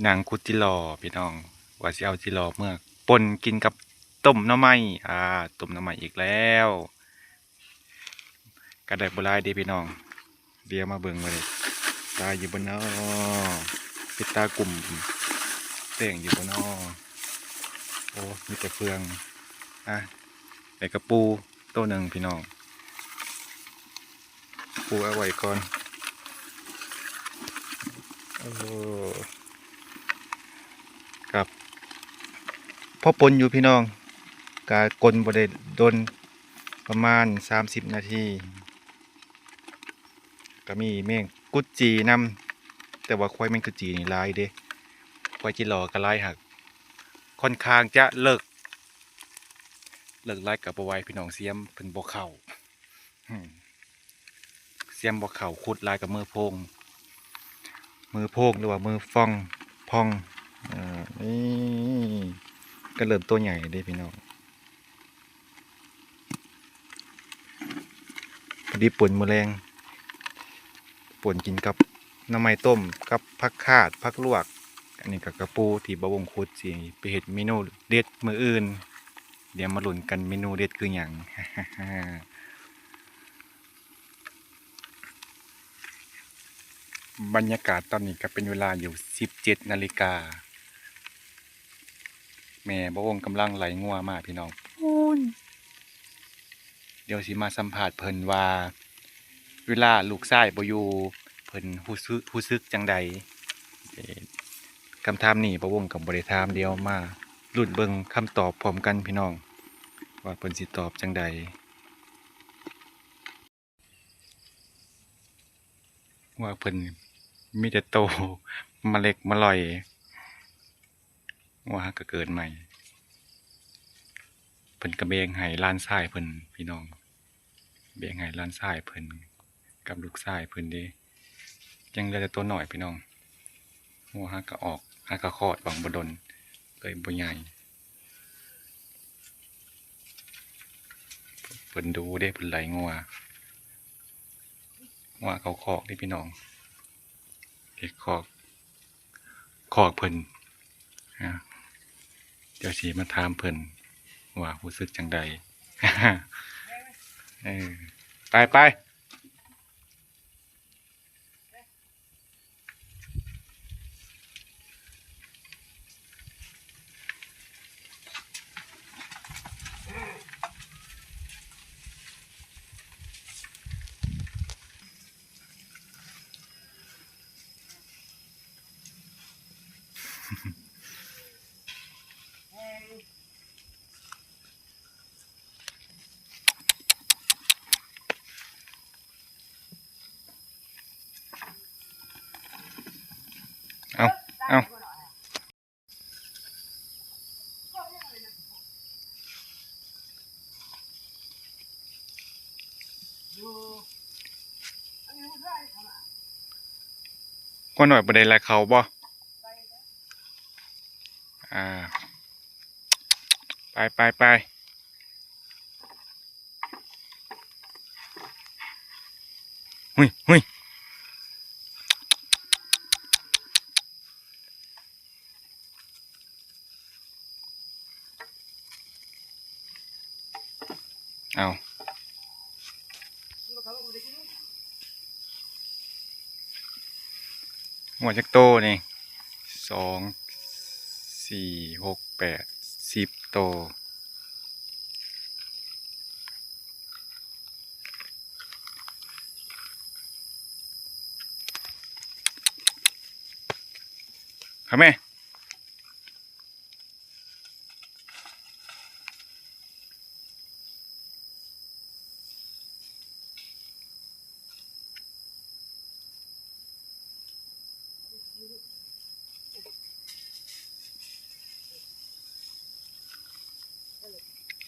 ນັ່ງຂຸດຈິຫຼໍ່ພີ່ນ້ອງ ວ່າຊິເອົາຈິຫຼໍ່ເມືອປົ່ນກິນກັບຕົ້ມໜໍ່ໄມ້. ອ່າ ຕົ້ມໜໍ່ໄມ້ອີກແລ້ວ ກໍໄດ້ບໍ່ຫຼາຍເດ້ພີ່ນ້ອງ. ດຽວມາເບິ່ງວ່າໄດ້ຫຼາຍຢູ່ບໍ່ນໍ ເປັນຕາກຸ້ມແປ້ງຢູ່ບໍ່ນໍ. ໂອ້ ມີແຕ່ເຟືອງ. ອ່ະ ໄດ້ກະປູໂຕໜຶ່ງພີ່ນ້ອງ ປູເອົາໄວ້ກ່ອນ. ໂອ້ ກັບພໍປົນຢູ່ພີ່ນ້ອງ ກະກົນບໍ່ໄດ້ດົນ ປະມານສາມສິບນາທີ. ກະມີແມງກຸດຈີນຳ ແຕ່ວ່າຄວາຍແມງກຸດຈີນີ້ຫຼາຍເດ້ ຄວາຍຈິຫຼໍ່ກະຫຼາຍ ຫາກຂ້ອນຂ້າງຈະເລິກ ເລິກຫຼາຍກະບໍ່ໄຫວພີ່ນ້ອງ ສຽມເພິ່ນບໍ່ເຂົ້າ ສຽມບໍ່ເຂົ້າ ຂຸດຫຼາຍກະມືໂພງ ມືໂພງ ຫຼືວ່າມືຟອງ ພອງ. ເອີ ນີ້ ກະເລີ່ມໂຕໃຫຍ່ເດ້ພີ່ນ້ອງ. ພໍດີປົ່ນມື້ແລງ ປົ່ນກິນກັບໜໍ່ໄມ້ຕົ້ມ ກັບຜັກຄາດ ຜັກລວກ. ອັນນີ້ກະກະປູທີ່ບ່າວວົງຂຸດ ຊິໄປເຮັດເມນູເດັດມື້ອື່ນ. ດຽວມາລຸ້ນກັນເມນູເດັດຄືຫຍັງ. ບັນຍາກາດຕອນນີ້ກະເປັນເວລາຢູ່ສິບເຈັດນາລິກາ. ແມ່ບ່າວວົງກຳລັງໄລ່ງົວມາພີ່ນ້ອງ ພຸ້ນ. ດຽວຊິມາສຳພາດເພິ່ນວ່າ ເວລາລູກຊາຍບໍ່ຢູ່ ເພິ່ນຮູ້ສຶກ ຮູ້ສຶກຈັ່ງໃດ? ເອີ ຄຳຖາມນີ້ບ່າວວົງກໍບໍ່ໄດ້ຖາມ. ດຽວມາລຸ້ນເບິ່ງຄຳຕອບພ້ອມກັນພີ່ນ້ອງ ວ່າເພິ່ນຊິຕອບຈັ່ງໃດ. ງົວເພິ່ນມີແຕ່ໂຕມະເລັກມະລ່ອຍ ງົວຫາກະເກີດໃໝ່. ເພິ່ນກະແບ່ງໃຫ້ຫຼານຊາຍເພິ່ນພີ່ນ້ອງ ແບ່ງໃຫ້ຫຼານຊາຍເພິ່ນກັບລູກຊາຍເພິ່ນເດ້ ຍັງເຫຼືອແຕ່ໂຕນ້ອຍພີ່ນ້ອງ. ງົວຫາກະອອກ ຫາກະຄອດຫວ່າງບໍ່ດົນ ເລີຍບໍ່ໃຫຍ່. ເພິ່ນດຸເດ້ ເພິ່ນໄລ່ງົວ ງົວເຂົ້າຄອກເດ້ພີ່ນ້ອງ. ເຮັດຄອກ ຄອກເພິ່ນ ດຽວຊິມາຖາມເພິ່ນວ່າຮູ້ສຶກຈັ່ງໃດ. ເອີ ໄປໆ. ເອົາ ເອົາ ຄວາຍນ້ອຍບໍ່ໄດ້ໄລ່ເຂົ້າບໍ່? ອ່າ ໄປ ໄປ ໄປ. ຫຸຍ ຫຸຍ ເອົາ ງົວຈັກໂຕນີ້? ສອງ ສີ່ ຫົກ ແປດ ສິບໂຕ. ເຂົ້າແມ່.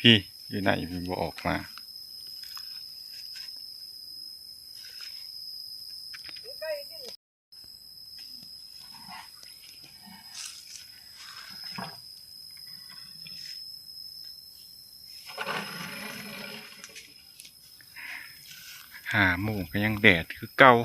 ພີ້ ຢູ່ໃນພີ້ ບໍ່ອອກມາ. ຫ້າໂມງກໍຍັງແດດຄືເກົ່າ.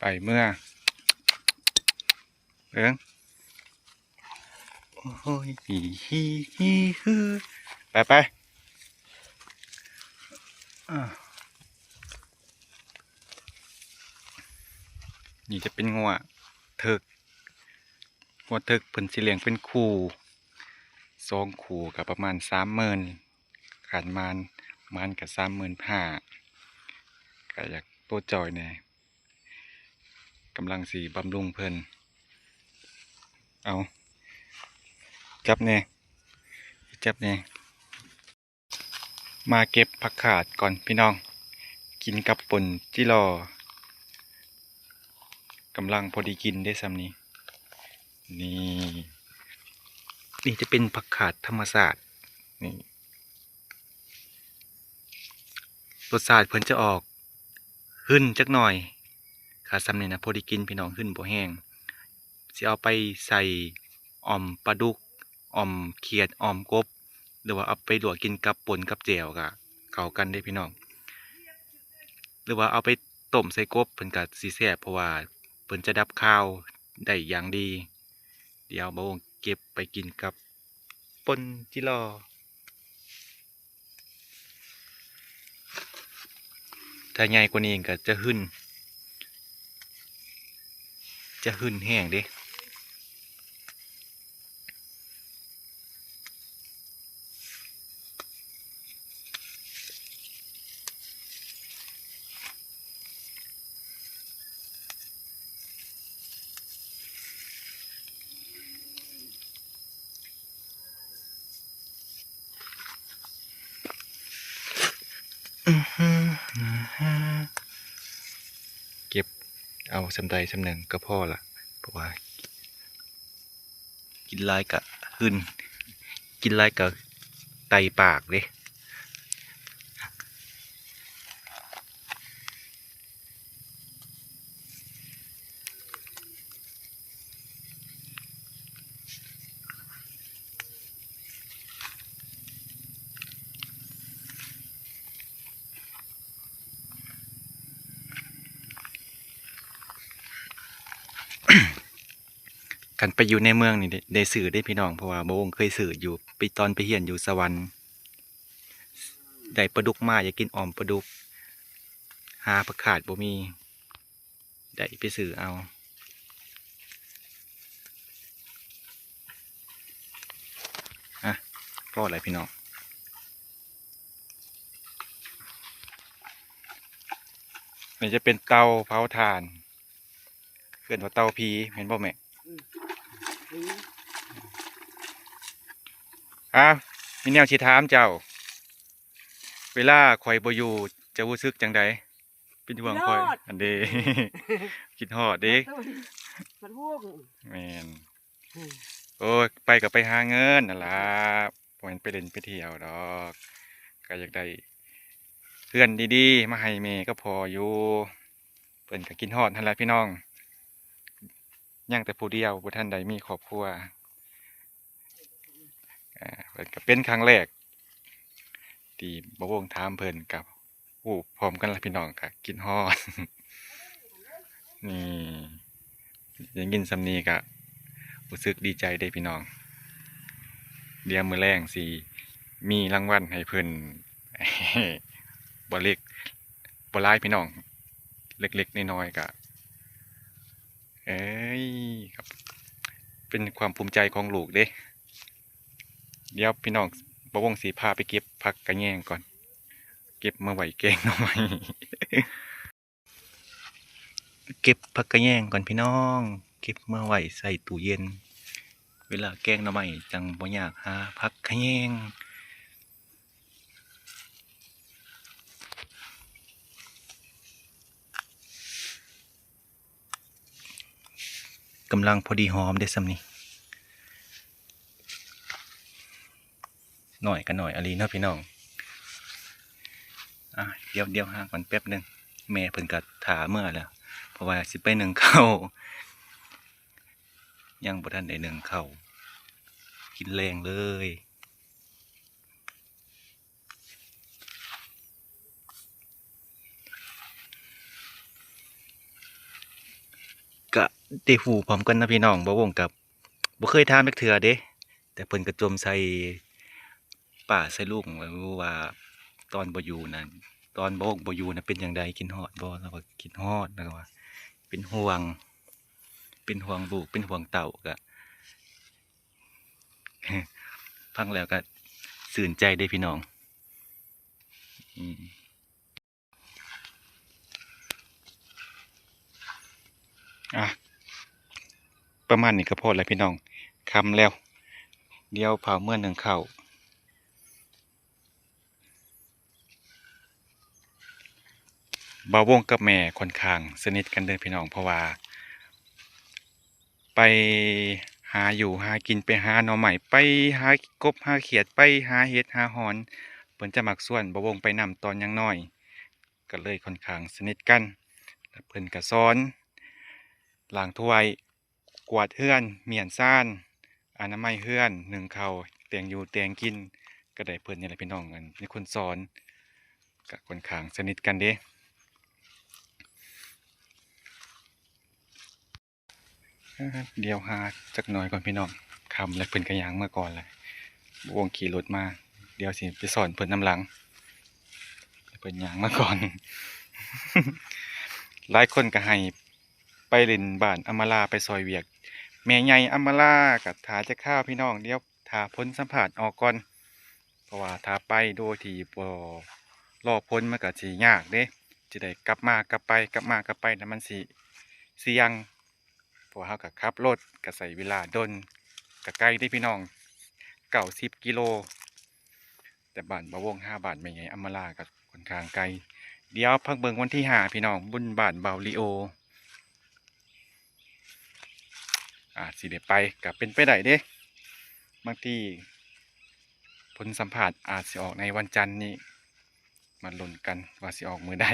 ໄປເມືອ ເບິ່ງ ໂອ້ຍ ຮີ ຮີ ຮີ ຮື ໄປ ໄປ ອາ ນີ້ຈະເປັນງົວເຖິກ ງົວເຖິກເພິ່ນຊິລ້ຽງເປັນຄູ່ ສອງຄູ່ກໍປະມານສາມໝື່ນ ຄັນໝານ ໝານກໍສາມໝື່ນຫ້າ ກໍຢາກໂຕຈ່ອຍແດ່ ກຳລັງຊິບຳລຸງເພິ່ນ ເອົາ ຈັບແດ່ ຈັບແດ່. ມາເກັບຜັກຂາດກ່ອນພີ່ນ້ອງ ກິນກັບປົ່ນຈິລໍ່ ກຳລັງພໍດີກິນເດ້ຊ່ຳນີ້ ນີ້ ນີ້ຈະເປັນຜັກຂາດທຳມະຊາດ ນີ້ ລົດຊາດເພິ່ນຈະອອກຫຶ່ນຈັກໜ້ອຍ ຂາດຊ່ຳນີ້ນະ ພໍດີກິນພີ່ນ້ອງ ຫຶ່ນບໍ່ແຮງ ຊິເອົາໄປໃສ່ອ່ອມປາດຸກ ອ່ອມຂຽດ ອ່ອມກົບ ຫຼືວ່າເອົາໄປລວກກິນກັບປົ່ນກັບແຈ່ວກະເຂົ້າກັນເດ້ພີ່ນ້ອງ ຫຼືວ່າເອົາໄປຕົ້ມໃສ່ກົບເພິ່ນກະຊິແຊບ ເພາະວ່າເພິ່ນຈະດັບຄາວໄດ້ຢ່າງດີ. ດຽວບ່າວວົງເກັບໄປກິນກັບປົ່ນຈິລໍ່. ຖ້າໃຫຍ່ກວ່ານີ້ກໍຈະຫຶ່ນ ຈະຫຶ່ນແຮງເດ້. ເກັບເອົາສ່ຳໃດສ່ຳໜຶ່ງກໍພໍລະ ເພາະວ່າກິນຫຼາຍກະຫຶ່ນ ກິນຫຼາຍກະໄຕປາກເດ້. ຄັນໄປຢູ່ໃນເມືອງນີ້ໄດ້ ໄດ້ຊື້ເດ້ພີ່ນ້ອງ ເພາະວ່າບ່າວວົງເຄີຍຊື້ຢູ່ ໄປ ຕອນໄປຮຽນຢູ່ສະຫວັນ ໄດ້ປາດຸກມາ ຢາກກິນອ່ອມປາດຸກ ຫາຜັກຂາດບໍ່ມີ ໄດ້ໄປຊື້ເອົາ. ອ່ະ ພໍແລ້ວພີ່ນ້ອງ ນີ້ຈະເປັນເຕົາເຜົາຖ່ານ ເອີ້ນວ່າເຕົາຜີ ແມ່ນບໍ່ແມ່? ອືມ ອືມ ອ້າວ ມີແນວຊິຖາມເຈົ້າ ເວລາຂ້ອຍບໍ່ຢູ່ ເຈົ້າຮູ້ສຶກຈັ່ງໃດ? ເປັນຫ່ວງຂ້ອຍ ຄິດຮອດ ອັນເດ ຄິດຮອດເດ້ ມັນຫວງ ແມ່ນ ອືມ ໂອ້ຍ ໄປກໍໄປຫາເງິນນັ້ນລະ ບໍ່ແມ່ນໄປຫຼິ້ນໄປທ່ຽວດອກ ກໍຢາກໄດ້ເຮືອນດີໆ ມາໃຫ້ແມ່ກັບພໍ່ຢູ່ ເພິ່ນກໍຄິດຮອດຫັ້ນລະພີ່ນ້ອງ ຍັງແຕ່ຜູ້ດຽວ ບໍ່ທັນໄດ້ມີຄອບຄົວ. ອ່າ ເພິ່ນກໍເປັນຄັ້ງແລກທີ່ບ່າວວົງຖາມເພິ່ນ ກໍຮູ້ພ້ອມກັນລະພີ່ນ້ອງ ກໍຄິດຮອດ ນີ້ ໄດ້ຍິນສ່ຳນີ້ກໍຮູ້ສຶກດີໃຈເດ້ພີ່ນ້ອງ ດຽວມື້ແລງຊິມີລາງວັນໃຫ້ເພິ່ນ ບໍ່ເລັກບໍ່ຫຼາຍພີ່ນ້ອງ ເລັກໆນ້ອຍໆ ກໍ ເອີຍ ເປັນຄວາມພູມໃຈຂອງລູກເດ້. ດຽວພີ່ນ້ອງ ບ່າວວົງຊິພາໄປເກັບຜັກກະແຍງກ່ອນ ເກັບມາໄວ້ແກງໜໍ່ໄມ້ ເກັບຜັກກະແຍງກ່ອນພີ່ນ້ອງ ເກັບມາໄວ້ໃສ່ຕູ້ເຢັນ ເວລາແກງໜໍ່ໄມ້ຈັ່ງບໍ່ຍາກຫາຜັກກະແຍງ. ກຳລັງພໍດີຫອມເດ້ຊ່ຳນີ້ ໜ້ອຍກໍໜ້ອຍອີ່ຫຼີເນາະພີ່ນ້ອງ. ອ່າ ດຽວ ດຽວຫາກ່ອນແປັບໜຶ່ງ ແມ່ເພິ່ນກໍຖ້າເມືອແລ້ວ ເພາະວ່າຊິໄປໜຶ້ງເຂົ້າ ຍັງບໍ່ທັນໄດ້ໜຶ້ງເຂົ້າ ກິນແລງເລີຍ. ກະໄດ້ຮູ້ພ້ອມກັນນະພີ່ນ້ອງ. ບ່າວວົງກະບໍ່ເຄີຍຖາມຈັກເທື່ອເດ້ ແຕ່ເພິ່ນກະຈົ່ມໃສ່ປ້າໃສ່ລຸງ ວ່າຕອນບໍ່ຢູ່ນັ້ນ ຕອນບ່າວວົງບໍ່ຢູ່ນະເປັນຈັ່ງໃດ ຄິດຮອດບໍ່? ລາວວ່າຄິດຮອດ ລາວວ່າເປັນຫ່ວງ ເປັນຫ່ວງລູກ ເປັນຫ່ວງເຕົ້າ. ກະ ຟັງແລ້ວກະຊື່ນໃຈເດ້ພີ່ນ້ອງ. ອືມ ອ່ະ ປະມານນີ້ກະພໍແລ້ວພີ່ນ້ອງ ຄ່ຳແລ້ວ ດຽວຟ້າວເມືອໜຶ້ງເຂົ້າ. ບ່າວວົງກັບແມ່ຂ້ອນຂ້າງສະໜິດກັນເດີພີ່ນ້ອງ ເພາະວ່າໄປຫາຢູ່ຫາກິນ ໄປຫາໜໍ່ໄມ້ ໄປຫາກົບຫາຂຽດ ໄປຫາເຫັດຫາຫອນ ເພິ່ນຈະມັກຊວນບ່າວວົງໄປນຳຕອນຍັງນ້ອຍ ກະເລີຍຂ້ອນຂ້າງສະໜິດກັນ. ແລ້ວເພິ່ນກະສອນລ້າງຖ້ວຍ ກວາດເຮືອນ ມ້ຽນຊານ ອະນາໄມເຮືອນ ໜຶ້ງເຂົ້າ ແຕ່ງຢູ່ແຕ່ງກິນ ກະໄດ້ເພິ່ນນີ້ແຫຼະພີ່ນ້ອງ ອັນເປັນຄົນສອນ ກະຂ້ອນຂ້າງສະໜິດກັນເດ້. ດຽວຫາຈັກໜ້ອຍກ່ອນພີ່ນ້ອງ ຄ່ຳແລ້ວ ເພິ່ນກະຍ່າງມາກ່ອນແລ້ວ ບ່າວວົງຂີ່ລົດມາ ດຽວຊິໄປສອນເພິ່ນນຳຫຼັງ ເພິ່ນຍ່າງມາກ່ອນ. ຫຼາຍຄົນກະໃຫ້ໄປຫຼິ້ນບ້ານອຳມາລາ ໄປຊ່ອຍວຽກແມ່ໃຫຍ່ອຳມາລາ ກະຖ້າຈັກຄາວພີ່ນ້ອງ ດຽວຖ້າຜົນສຳພາດອອກກ່ອນ ເພາະວ່າຖ້າໄປໂດຍທີ່ບໍ່ລໍຜົນມັນກະຊິຍາກເດ້ ຊິໄດ້ກັບມາກັບໄປ ກັບມາກັບໄປ ແລ້ວມັນຊິສ່ຽງ ເພາະວ່າເຮົາກະຂັບລົດ ກະໃຊ້ເວລາດົນ ກະໄກເດ້ພີ່ນ້ອງ ເກົ້າສິບກິໂລ ແຕ່ບ້ານບ່າວວົງຫາບ້ານແມ່ໃຫຍ່ອຳມາລາກະຂ້ອນຂ້າງໄກ. ດຽວພັກເບິ່ງວັນທີຫ້າພີ່ນ້ອງ ບຸນບ້ານບ່າວລີໂອ ອາດຊິໄດ້ໄປ ກະເປັນໄປໄດ້ເດ້ ບາງທີຜົນສຳພາດອາດຊິອອກໃນວັນຈັນນີ້ ມາລຸ້ນກັນວ່າຊິອອກມື້ໃດ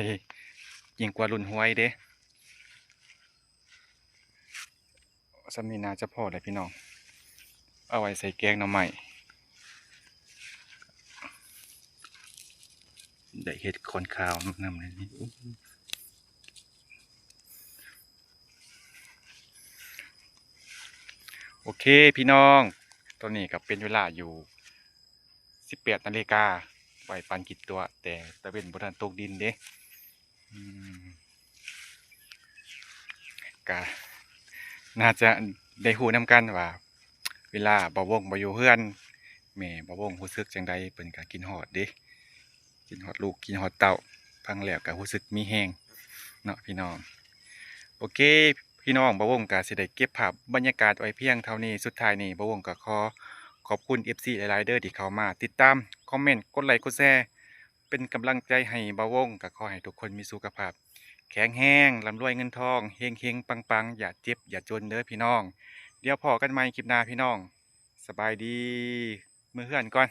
ຍິ່ງກວ່າລຸ້ນຫວຍເດ້. ສ່ຳນີ້ໜ້າຈະພໍແລ້ວພີ່ນ້ອງ ເອົາໄວ້ໃສ່ແກງໜໍ່ໄມ້ ໄດ້ເຮັດຂ້ອນຂ້າວນຳ ໂອເຄພີ່ນ້ອງ ຕອນນີ້ກະເປັນເວລາຢູ່ສິບແປດນາລິກາ ໄວປານກິດຕົວະ ແຕ່ຕາເວັນບໍ່ທັນຕົກດິນເດ້. ອືມ ກະໜ້າຈະໄດ້ຮູ້ນຳກັນວ່າ ເວລາບ່າວວົງບໍ່ຢູ່ເຮືອນ ແມ່ບ່າວວົງຮູ້ສຶກຈັ່ງໃດ ເພິ່ນກະຄິດຮອດເດ້ ຄິດຮອດລູກ ຄິດຮອດເຕົ້າ ຟັງແລ້ວກະຮູ້ສຶກມີແຮງເນາະພີ່ນ້ອງ. ໂອເຄ ພີ່ນ້ອງ ບ່າວວົງກະຊິໄດ້ເກັບພາບບັນຍາກາດໄວ້ພຽງເທົ່ານີ້. ສຸດທ້າຍນີ້ ບ່າວວົງກະຂໍຂອບຄຸນເອັຟຊີຫຼາຍໆເດີ ທີ່ເຂົ້າມາຕິດຕາມ ຄອມເມັນ ກົດໄລ ກົດແຊ ເປັນກຳລັງໃຈໃຫ້ບ່າວວົງ ກະຂໍໃຫ້ທຸກຄົນມີສຸຂະພາບແຂງແຮງ ລ່ຳລວຍເງິນທອງ ເຮັງໆປັງໆ ຢ່າເຈັບຢ່າຈົນເດີພີ່ນ້ອງ. ດຽວພໍ້ກັນໃໝ່ຄລິບໜ້າພີ່ນ້ອງ ສະບາຍດີ ເມືອເຮືອນກ່ອນ.